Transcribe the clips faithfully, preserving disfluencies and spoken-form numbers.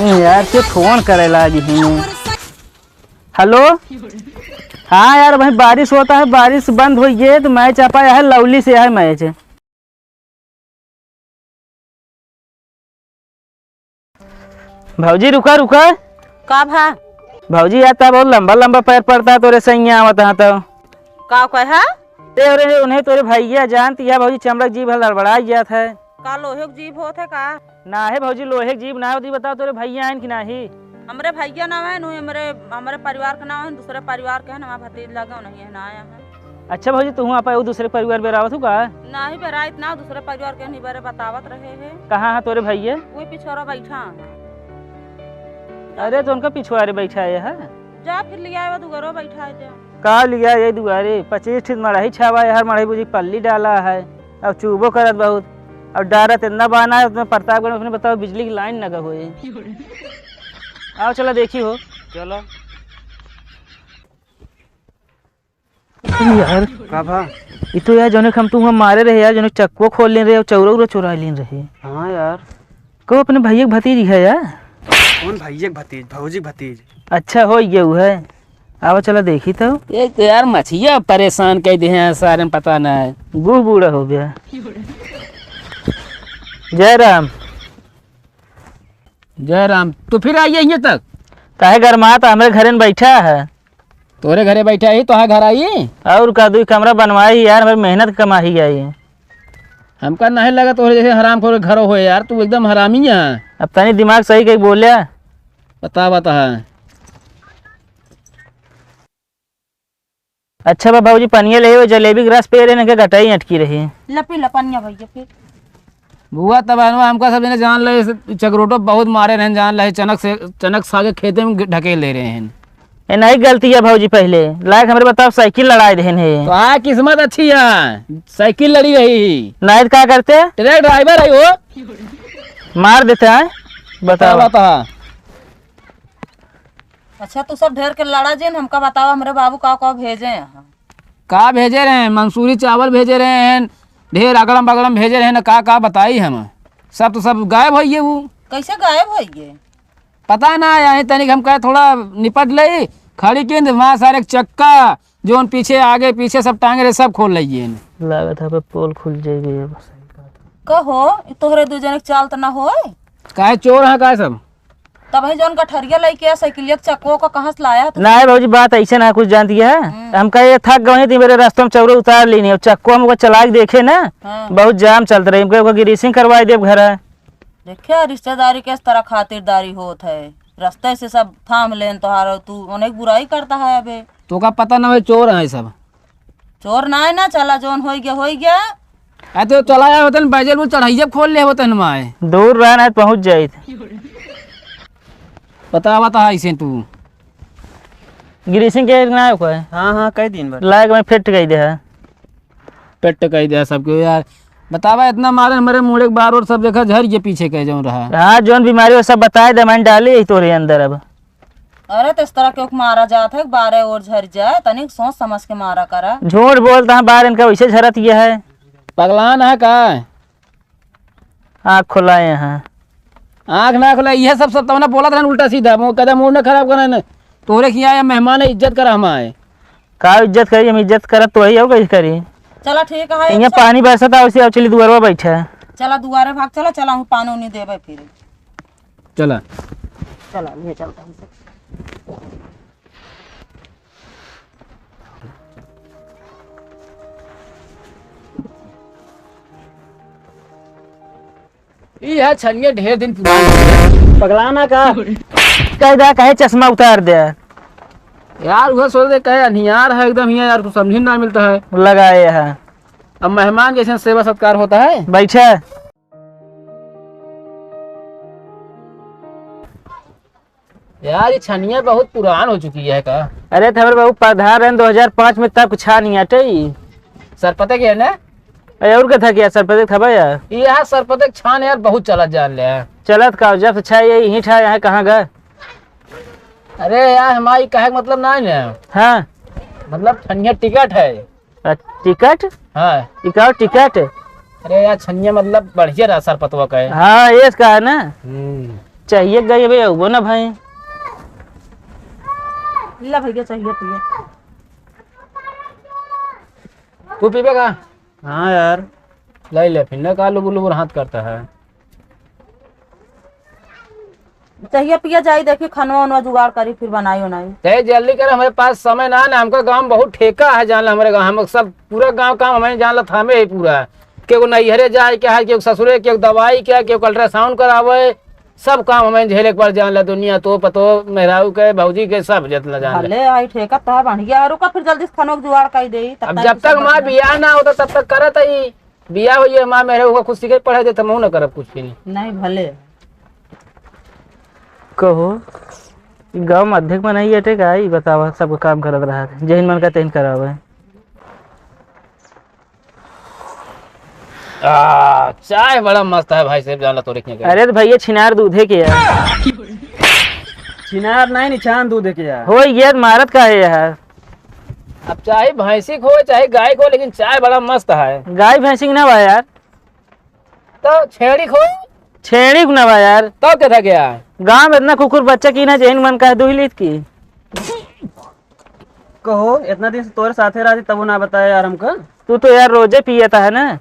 यार, के फोन करे लागी ही। हेलो। हाँ यार, भाई बारिश होता है, बारिश बंद होइ गई है तो मैच आपा है, लवली से है मैच। भौजी रुका, रुका। का भा? भौजी यार, तोर बहुत लंबा लंबा पैर पड़ता है तोरे सैया आवत है तो। का कहा? अरे, अरे, उन्हें तोरे भैया जानती है भौजी, चमड़क जीभ हड़बड़ा गया था। का लोहे क जीभ होत है का? ना है भौजी, लोहे क जीभ ना होती, बताओ तोरे भैया हैं कि नाही? हमरे भैया ना है, नु हमरे, हमरे परिवार के ना है, दूसरे परिवार के है, हमारे भतीज लगे नहीं है, ना आया है। अच्छा भौजी, तू आप दूसरे परिवार बेरावत हूँ का? नाही बेराइत ना, दूसरे परिवार के नहीं बेरे बतावत रहे हैं। कहाँ है तोरे भैया? वो पिछोरा बैठा है। अरे तो उनका पिछुआरे बैठा है, है? जा फिर लिया आवा, दुगरो बैठा है जा। का लिया ये दुआरे? पच्चीस ठिन मड़ही छावा है, हर मड़ही बुझी पल्ली डाला है। अब चूबो करत बहुत। अब डारत इतना बाना है, उसमें प्रतापगढ़ में उसने बताओ बिजली की लाइन लगा हुए। आओ चला देखी हो। चलो। यार। का भा? ई तो यार जौने हम तू हम मारे रहे यार, जौने चक्को खोल लेन रहे और चौरा उरा चोरा लेन रहे। हाँ यार। को अपने भैया के भतीजी है यार? कौन भैया के भतीज? भौजी के भतीज। अच्छा हो ये वो है। आवा चला देखी तो। एक तो यार मछिया परेशान कर दे हैं सारे में पता ना है। बूढ़ बूढ़ा हो गया। जय राम। जय राम। तू फिर आई है यहाँ तक? काहे गरमात हमरे घरे में बैठा है? तोरे घरे बैठा ही, तोहार घर आई? और का, दुई कमरा बनवाई ही यार, हमारी मेहनत क कमाई आई। हमका नहीं लगा तोहरे जैसे हरामखोर घरो हो यार, तू एकदम हरामी है। अब तनी दिमाग सही कई बोल्या। बता, बता। अच्छा बा बाबूजी, पनिया ले, वो जलेबी के रस पे रहे, इनके गटाई अटकी रही। लपी लपनिया भैया फिर। बुआ, तब अनवा हमका सब जने जान ले, इस चकरोटो बहुत मारे रहन, जान ले, चनक से, चनक सागे खेते में ढकेल दे रहे हैं। ए, नहीं गलती है भौजी, पहले लायक हमरे बताओ, साइकिल लड़ाई देहन है। तो आ किस्मत अच्छी है, साइकिल लड़ी रही ही। नहीं तो का करते? ट्रक ड्राइवर है वो। मार देते हैं। बताओ। बता, बता। अच्छा, तू सब ढेर के लड़ा जिन, हमका बतावा, हमरे बाबू का का भेजे हैं? का भेजे रहे हैं? मंसूरी चावल भेजे रहे हैं, ढेर अगड़म बगड़म भेजे रहे हैं, का का बताई हम? सब तो सब गायब होइए वो। कैसे गायब होइए? पता ना, यहीं तनिक हम कहे थोड़ा निपट ले, खड़ी के वहाँ सारे चक्का, जोन पीछे आगे पीछे सब टांगे रहे, सब खोल लइए। लागत है पे पोल खुल जाएगी अब। कहो, ई तोहरे दू जने के चाल त ना होए? काहे, चोर हैं काहे सब? तब ही जौन गठरिया लइके आ, साइकिलिया के चक्को का कहाँ से लाया है तू? नहीं भौजी, बात ऐसे ना कुछ जानती है। हम्म। हमका ये थक गए थे, मेरे रास्ते में चौरे उतार लेनी, और चक्को हमको चला के देखे ना, हाँ। बहुत जाम चलत रही, हमको ग्रीसिंग करवाई देब घर है। देखिया, रिश्तेदारी के इस तरह खातिरदारी होत है, रस्ते से सब थाम लेन तोहार, तू उन्हें बुराई करता है अबे। तो का पता ना भाई, चोर हैं सब। चोर ना है ना, चला, जौन होई गया, होई गया। आ तो चला आया होतन, बैजल में चढ़ाइया खोल ले होतन माए। दूर रहना है, पहुँच जाइत। बता, बता, ऐसे तू। ग्रीसिंग के ना है कोई? हाँ, हाँ, कई दिन भर। लायक में फिट कई दे है। पेट कई दे सबके यार। बतावा, इतना मारे हमारे मुड़े के बार और सब देखा झर के पीछे कह जाऊँ रहा। हाँ, जौन बीमारी हो सब बताए दे, मैंने डाली है तोरे अंदर अब। अरे, तो इस तरह के ओके मारा जात है, बारे और झर जाए, तनिक सोच समझ के मारा करा। झूठ बोलता है, बार इनका वैसे झरत ये है। पगलान है का? आँख खुलाए हैं। आँख ना खुलाए, यह सब, सब तमना बोलत रहन उल्टा सीधा, वो कदम मूड ना खराब करा ना। तोरे खिया या मेहमान है, इज्जत करा हमारे। का इज्जत करी, हम इज्जत करत तो वही हो, कैसे करी? चला ठीक है, यहाँ अच्छा। पानी बरसत है, उसे अब चली दुआरवा बैठा है। चला दुआरे भाग, चला, चला, हम पानी उनी देबे फिर। चला। चला, ले चलता हूँ। ई है छनिया ढेर दिन पुरान। पगलाना का? कह दा, कहे चश्मा उतार दे। यार, वह सोच दे, कहे अनियार है एकदम हिया यार, कुछ समझी ना मिलता है। लगाए है। अब मेहमान जैसे सेवा सत्कार होता है। बैठे। यार, ये छनिया बहुत पुरान हो चुकी है का? अरे, तो हमारे बाबू प्रधान रहे दो हज़ार पाँच में, तब छा नहीं आटे ही। सरपते के है ना? अरे, और कथा क्या सरपते खबा यार? ये यार, सरपते छान यार, बहुत चलत जान ले है। चलत का, जब से छा यही ईंट है, यहाँ कहाँ गए? अरे यार, हमारी कहे का मतलब ना है ना। हाँ। मतलब, छनिया टिकट है। अ, टिकट? हाँ। ई का टिकट? अरे यार, छनिया मतलब बढ़िया रहा सरपतवा का है। हाँ, ये इसका है ना? हम्म। चाहिए गई बे, अउबो ना भाई। ला भैया, चाहिए पिए। तू पीबे का? हाँ यार। ले ले, फिर ना का लुबुर लुबुर हाथ करता है। चाहिए पिए जाई, देखी खनवा उनवा जुगाड़ करी, फिर बनाई उनाई। ते जल्दी कर, हमरे पास समय ना है ना, हमका गाँव में बहुत ठेका है, जान ला हमरे गाँव, हम सब पूरा गाँव काम हमें जान ला थामे है पूरा। केहू नैहरे जाए के है, केहू ससुरे, केहू दवाई के, केहू अल्ट्रासाउंड करावे, सब काम हमें झेले के पड़ जान ला। दुनिया तो पतो मेहरारू के, भौजी के, सब जितना जान ला। भले आई ठेका तो है बढ़िया, और का फिर जल्दी से खनवा के जुगाड़ कर दे, तब अब तक जब तक सब हमार बढ़िया। बियाह ना होता तब तक करत ही। बियाह होइए, माँ मेरे ओका खुद सीखे पढ़े देत, हमहू न करब कुछ भी नहीं। नहीं, भले। कहो, ई गाँव में अध्यक्ष बनाई अटे का? ई बतावा, सबको काम करत रहा, जहिन मन का तहिन करावे। आ, चाय बड़ा मस्त है भाई साहब, जान ला तोरे किहाँ के। अरे तो भैया, छिनार दूधे के यार। छिनार नहीं, निछान दूधे के यार। हो ये मारत का है यार? अब चाहे भैंसी को हो, चाहे गाय को हो, लेकिन चाय बड़ा मस्त है। गाय भैंसी के ना बा यार। तो छेड़ी को? छेड़ी को ना बा यार। तो के था गया? गाँव में इतना कुकुर बच्चा की ना, जहिन मन कहे दुही लीत की। कहो, इतना दिन से तोरे साथे रहती, तब ना बताया यार हमका। तू तो यार रोजे पियता है ना।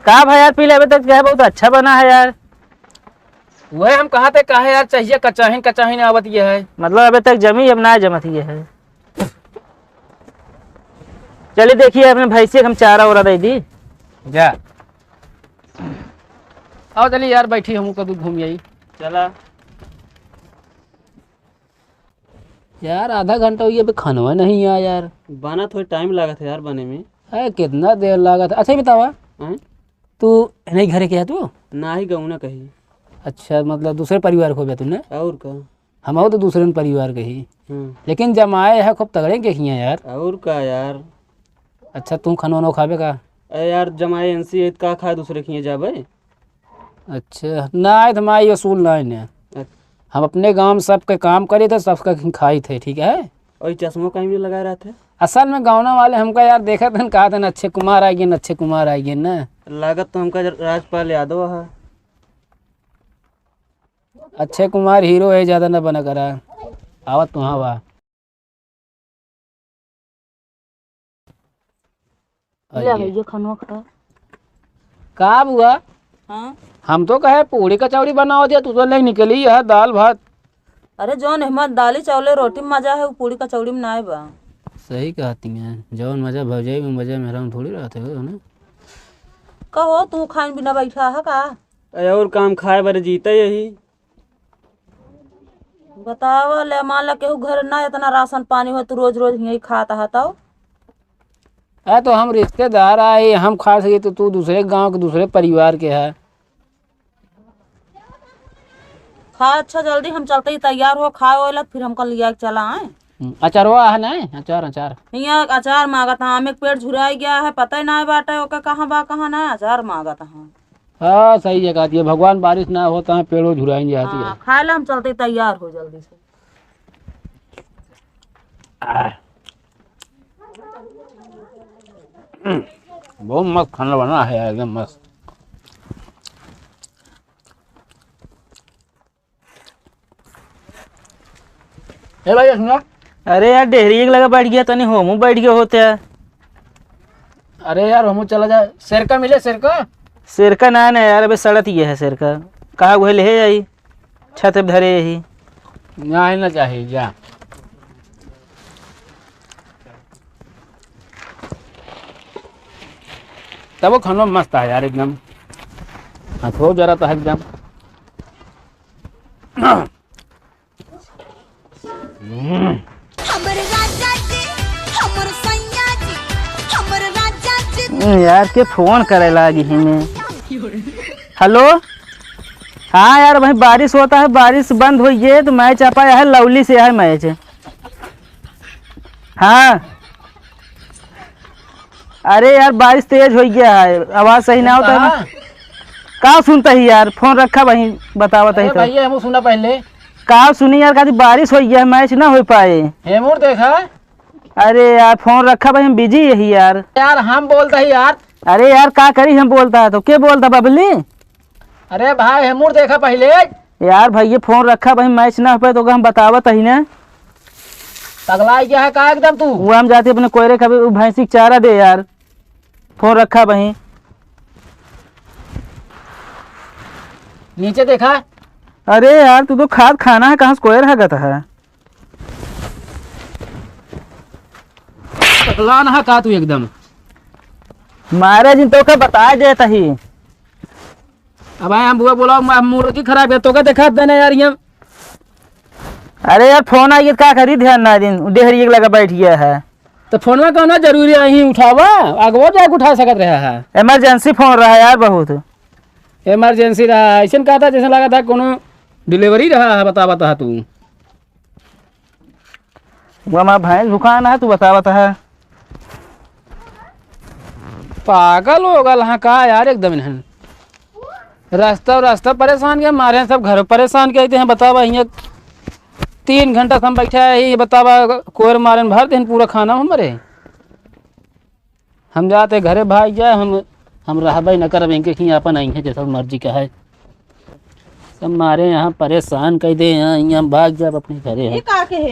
का भाई यार, पी ले, अबे तक क्या है, बहुत अच्छा बना है यार। वह हम कहा थे, कहा यार, चाहिए कचाहिन, कचाहिन आवत ये है। मतलब अबे तक जमी, अब ना जमत ये है। चलिए देखिए, अपने भैंसी के हम चारा ओरा दे दी। जा। आओ चलिए यार, बैठी, हमहू कदू घूम आई। चला। यार, आधा घंटा हुई, अबे खनवा नहीं आया यार। बना थोड़ा टाइम लागत है यार बने में। अरे, कितना देर लागत है? अच्छा, ये बतावा, हैं? तू नहीं घरे के है तू? ना ही गौना कही। अच्छा, मतलब दूसरे परिवार को बे तूने? और का? हम तो दूसरे परिवार के ही। हम्म। लेकिन जमाए है खूब तगड़े के हियाँ यार। और का यार? अच्छा, तू खानो वानो खाबे का? अरे यार, जमाए एनसी है, का खाए दूसरे के हियाँ जाबे? अच्छा, ना आए तो माई असूल ना आए ने। अच्छा। हम अपने गाँव में सबके काम करी थे, सबका खाई थे, ठीक है? और ये चश्मा काहे में लगा रहा था? असल में गाँव वाले हमका यार देखत हन, कहत हन, "अक्षय कुमार आ गए, अक्षय कुमार आ गए ना।" लागत तो हमका राजपाल यादव है। अक्षय कुमार हीरो है, ज्यादा ना बना करा। आवत तुहाँ बा। ले आइए। भैया, खाना खा। का बुआ? हाँ? हम तो कहे पूड़ी कचौड़ी बनाओ दिया, तू तो नहीं निकली है, दाल भात। अरे, जौन हमार दाली चावले रोटी में मजा है, वो पूड़ी कचौड़ी में नाय बा। सही कहती हैं, जौन मजा भौजाई में, मजा मेहरा में थोड़ी रहते हो ना। कहो, तू खान बिना बैठा है का? अरे, और काम खाए बारे जीते यही। बतावा ले, मान ला केहू घर ना इतना राशन पानी हो, तू रोज रोज हियाँ ही खात हा तब? अरे तो हम रिश्तेदार आए, हम खा सके तो तू दूसरे गांव के दूसरे परिवार के है। खा अच्छा, जल्दी हम चलते ही तैयार हो, खाए वाला फिर हमका लिया के चला आए। हम्म, अचारवा है ना? अचार, अचार। हियाँ अचार मांगत हाँ, हमें पेट झुराई गया है, पता ही ना बाटे ओके कहाँ बा कहाँ ना, अचार मांगत हाँ। हाँ, सही जगह दिए। भगवान बारिश ना हो तो पेड़ो झुराइन जाती है। हाँ, खाए ला हम चलते तैयार हो जल्दी से। आह। हम्म, बहुत मस्त खाना बना है यार, एकदम मस्त। ए भाई, सुना। अरे यार, डेहरी के लगे बैठ गया, तनी होमू बैठ गया होते यार। अरे यार, होमू चला जाए। सेरका मिले, सेरका? सेरका ना, ना यार, अबे सड़त ये है सेरका। कहा गुहे ले आई, छत पे धरे यही। ना, ही ना चाहिए, जा। तब वो खाना मस्त है यार, एकदम। हाँ, थोड़ा जरा तो है एकदम। हमर राजा जी, हमर सैया जी, हमर राजा जी। हम्म, यार, के फोन करे लागी ही में। हेलो, हाँ यार, वहीं बारिश होता है, बारिश बंद हो गई तो मैच आ पाया है, लवली से है मैच। हाँ, अरे यार, बारिश तेज हो गया है, आवाज सही ना होता है ना। का सुनता ही यार, फोन रखा वहीं, बतावत ही अरे तो। भैया, हमहू सुना पहले। का सुनी यार, कहती बारिश हो गया है, मैच ना हो पाए। हेमूर देखा। अरे यार, फोन रखा भाई, हम बिजी यही यार। यार, हम बोलता ही यार। अरे यार, का करी, हम बोलता है तो के बोलता बबली? अरे भाई, हेमुर देखा पहिले। यार भाई, ये फोन रखा भाई, मैच ना हो पाए तो हम बतावत ही ना। पगला गया है का एकदम तू? वो हम जाते अपने कोयरे का भी, वो भैंसी के चारा दे यार। फोन रखा भाई। नीचे देखा। अरे यार, तू तो खाद खाना है, कहाँ से कोयर हगत है? पगला ना है का तू एकदम? मारे जिन तो का बताए देत ही। अब आए हम बुआ बोला, म-, मूड की खराब है, तो का देखा देना यार ये। अरे यार, फोन आई है, का करी, ध्यान ना दिन, डेहरी एक लगा बैठ गया है। तो फोनवा कहना जरूरी है, यहीं उठावा, अगवो जाके उठा सकत रहा है। इमरजेंसी फोन रहा यार, बहुत। इमरजेंसी रहा, ऐसे कहा था जैसे लगा था कोनो डिलीवरी रहा है, बता, बता तू। वो हमारा भैंस भुखाना है, तू बतावत है। पागल हो गल हाँ का यार, एकदम इन्हन। रास्ता, रास्ता परेशान के मारे हैं, सब घर परेशान के आते हैं। बतावा, हियाँ तीन घंटा से हम बैठा है, ये बतावा, कोयर मारन भर दिन पूरा खाना हमारे। हम जाते घरे भाग जाए, हम, हम रहबे न करब, इनके कहीं अपन आई है, जैसा मर्जी का है। सब मारे यहाँ परेशान कर दे, यहाँ, यहाँ हम भाग जाब अपने घरे ये हम। का कहे?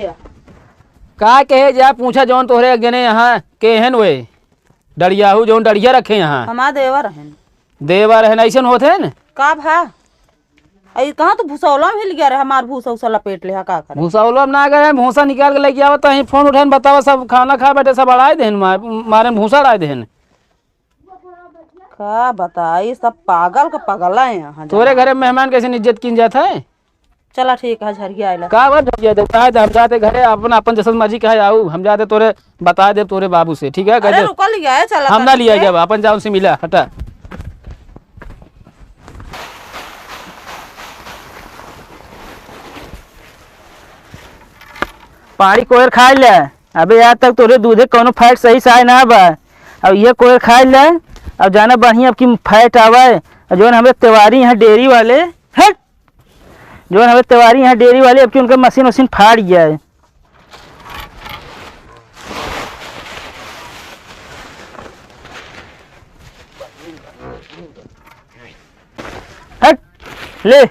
का कहे जा, पूछा जौन तोहरे एक जने यहाँ के हन वे, डड़ियाहू जौन डड़िया रखे यहाँ। हमार देवर हन। देवर हन, ऐसन होत हन? का भा? अई कहाँ तू भूसौला में हिल गया रे, हमार भूसा उसा लपेट ले, हा का करे? भूसौला में ना गए, भूसा निकाल के लेके आवा, तो यहीं फोन उठाए बतावा, सब खाना खा बैठे, सब अड़ाए देहन, मार, मारे भूसा अड़ाए देहन। का बताई, सब पागल का पगला है यहाँ तोरे जाना। घरे मेहमान कैसे इज्जत कीन जात है? चला ठीक है, झरिया आइला। का बात झरिया दे, कहा दे, हम जाते घरे, अपन, अपन जैसन मर्जी कहे आऊ, हम जाते तोरे बता दे तोरे बाबू से, ठीक है? अरे कह दे, रुका, लिया है, चला हम ना तनी लिया के। जाब, अपन जाओ उनसे मिला, हटा। पानी कोयर खाए ले। अबे यार, तक तोरे दूधे कौनो फैट सही से आए ना बा। अब ये कोयर खाए ले, अब जाना बढ़िया अब की फैट आवे। और जौन हमें तिवारी यहाँ डेयरी वाले, हट, जौन हमें तिवारी यहाँ डेयरी वाले, अब की उनका मशीन वशीन फाड़ गया है। हट, ले।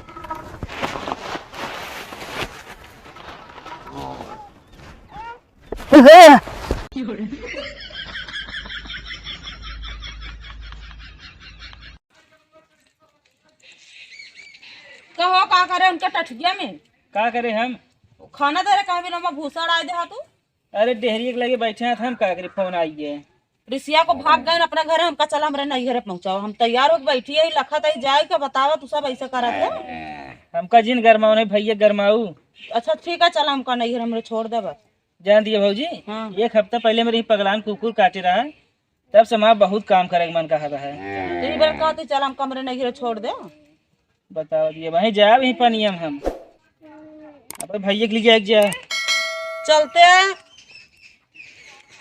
कहो, का करे उनके टठिया में? का करे हम? खाना दे रहे, कहाँ बिना में भूसा अड़ाए दे हा तू? अरे, डेहरी के लगे बैठे हैं, हम का करी, फोन आई है। रिसिया को भाग गए अपने घरे, हमका चला हमरे नैहरे पहुँचाओ। हम तैयार होके बैठी है, लखत है जाए के, बतावा तू सब ऐसे करत है। हमका जिन गरमाओ नहीं भैया, गरमाऊ। अच्छा ठीक है, चला हमका नैहर हमरे छोड़ दे बस। जान दिए भौजी, हाँ। एक हफ्ता पहले मेरे ही पगलान कुकुर काटे रहा, तब से माँ बहुत काम करे के मन कहा रहा है। तो ये बार कहती चला हमका हमरे नैहर छोड़ दे। बताओ जी, वहीं जाब, वहीं पनिया में हम। अबे भैया के लिए जाए के जाए। चलते हैं,